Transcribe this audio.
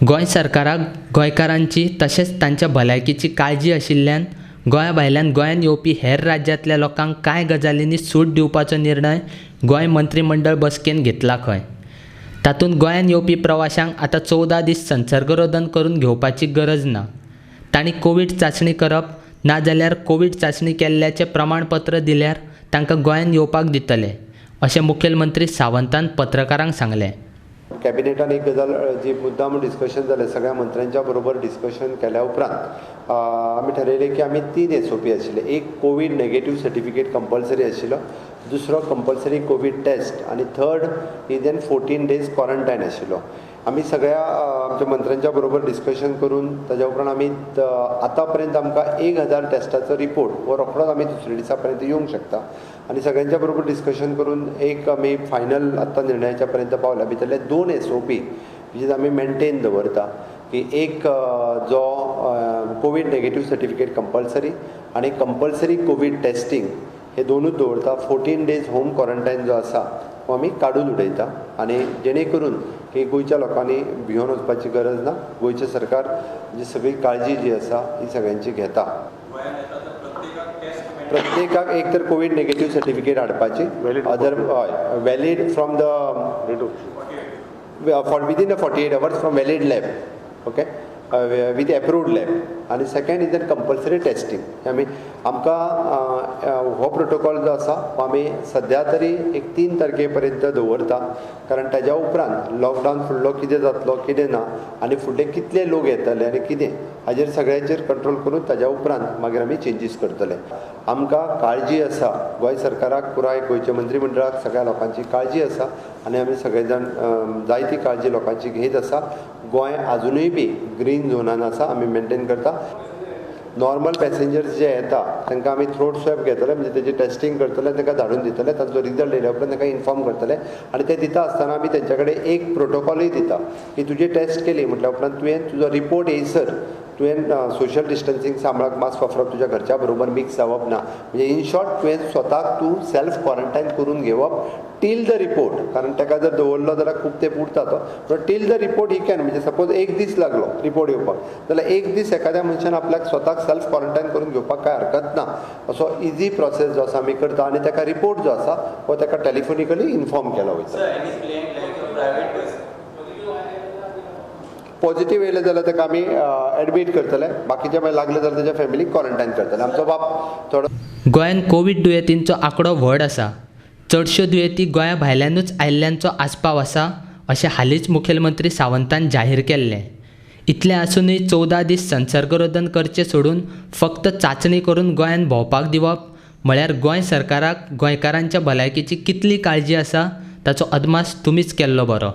गोंय सरकाराक गोंयकारांची तशेंच तांच्या भलायकेची काळजी आशिल्ल्यान गोंया भायल्यान गोंयांत येवपी हेर राज्यांतल्या लोकांक कांय गजालींनी सूट दिवपाचो निर्णय गोंय मंत्रीमंडळ बसकेन घेतला खंय. तातूंत गोंयांत येवपी प्रवाशांक आतां 14 दीस संसर्गरोधन करून घेवपाची गरज ना. तांणी कोवीड चांचणी करप ना जाल्यार कोवीड चांचणी केल्ल्याचें प्रमाणपत्र दिल्यार तांकां गोंयांत येवपाक दितले, अशें मुखेलमंत्री सावंतान पत्रकारांक सांगलें. कॅबिनेटान एक गजाल जी मुद्दाम डिस्कशन जालें, सगळ्या मंत्र्यांच्या बरोबर डिस्कशन केल्या उपरांत आमी ठरयलें की आमी 3 SOP आशिल्ले. एक कोवीड नेगेटीव सर्टिफिकेट कंपल्सरी आशिल्लो, दुसरो कंपल्सरी कोवीड टेस्ट आनी third is an 14 days quarantine आशिल्लो. आमी सगळ्या आमच्या मंत्र्यांच्या बरोबर डिस्कशन करून ताज्या उपरांत आमी आतां पर्यंत आमकां 1000 टेस्टाचो रिपोर्ट हो रोखडोच आमी दुसऱ्या दिसा पर्यंत येवंक शकता आनी सगळ्यांच्या बरोबर डिस्कशन करून एक आमी फायनल आत्तां निर्णयाच्या पर्यंत पावल्या. भितरले 2 SOP जे आमी मेनटेन दवरता की एक जो कोवीड नेगेटीव सर्टिफिकेट कंपल्सरी आनी कंपल्सरी कोवीड टेस्टींग हे दोनूच दवरता. 14 डेज होम क्वॉरंटायन जो आसा हो आमी काडून उडयता आनी जेणे करून की गोंयच्या लोकांनी भियोन वचपाची गरज ना. गोंयचें सरकार जी सगळी काळजी जी आसा ही सगळ्यांची घेता. प्रत्येकाक एक तर कोवीड नेगेटीव सर्टिफिकेट हाडपाची, अदर हय valid from the for within the 48 hours from valid lab, okay, with approved lab. आनी second is an compulsory testing. आमी आमकां हो प्रोटोकॉल जो आसा हो आमी सद्या तरी एक 3 तारखे पर्यंत दवरता, कारण ताज्या उपरांत लॉकडावन फुडलो कितें जातलो कितें ना आनी फुडले कितले लोक येतले आनी कितें हाजेर सगळ्यांचेर कंट्रोल करून ताज्या उपरांत मागीर आमी चेंजीस करतले. आमकां काळजी आसा, गोंय सरकाराक पुराय गोंयच्या मंत्रीमंडळाक सगळ्या लोकांची काळजी आसा आनी आमी सगळे जाण जायती काळजी लोकांची घेत आसा. गोंय आजुनूय बी ग्रीन झोनान आसा, आमी मेनटेन करता. नॉर्मल पॅसेंजर्स जे येता तांकां आमी थ्रोट स्वॅब घेतले, म्हणजे तेजी टेस्टींग करतले, तांकां धाडून दितले, तांचो रिजल्ट येयल्या उपरांत तांकां इन्फॉर्म करतले आनी ते दिता आसतना आमी तेंच्या कडेन एक प्रोटोकॉलूय दिता की तुजी टेस्ट केली म्हटल्या उपरांत तुवें तुजो रिपोर्ट येयसर तुवें सोशल डिस्टन्सींग सांबाळप, मास्क वापरप, तुज्या घरच्या बरोबर मिक्स जावप ना, म्हणजे इन शॉर्ट तुवें स्वताक तूं सेल्फ क्वॉरंटायन करून घेवप टील the report. कारण ताका जर दवरलो जाल्यार खूब तेंप उरता तो, पण till the report he can, म्हणजे सपोज एक दीस लागलो रिपोर्ट येवपाक जाल्यार एक दीस एखाद्या मनशान आपल्याक स्वताक सेल्फ क्वॉरंटायन करून घेवपाक कांय हरकत ना. असो इजी प्रोसेस जो आसा आमी करता आनी ताका रिपोर्ट जो आसा हो ताका टेलिफोनिकली इन्फॉर्म केलो वयता. पॉझिटिव्ह येयले जाल्यार ताका आमी एडमीट करतले, बाकीचे मागीर लागले जाल्यार ताच्या फॅमिलीक क्वॉरंटायन करतले. आमचो बाप थोडो गोंयांत कोवीड दुयेंतींचो आंकडो व्हड आसा. चडश्यो दुयेंती गोंया भायल्यानूच आयिल्ल्यांचो आस्पाव आसा अशें हालींच मुखेलमंत्री सावंतान जाहीर केल्लें. इतलें आसुनूय 14 दीस संसर्गरोधन करचें सोडून फक्त चांचणी करून गोंयांत भोंवपाक दिवप म्हळ्यार गोंय सरकाराक गोंयकारांच्या भलायकेची कितली काळजी आसा ताचो अदमास तुमीच केल्लो बरो.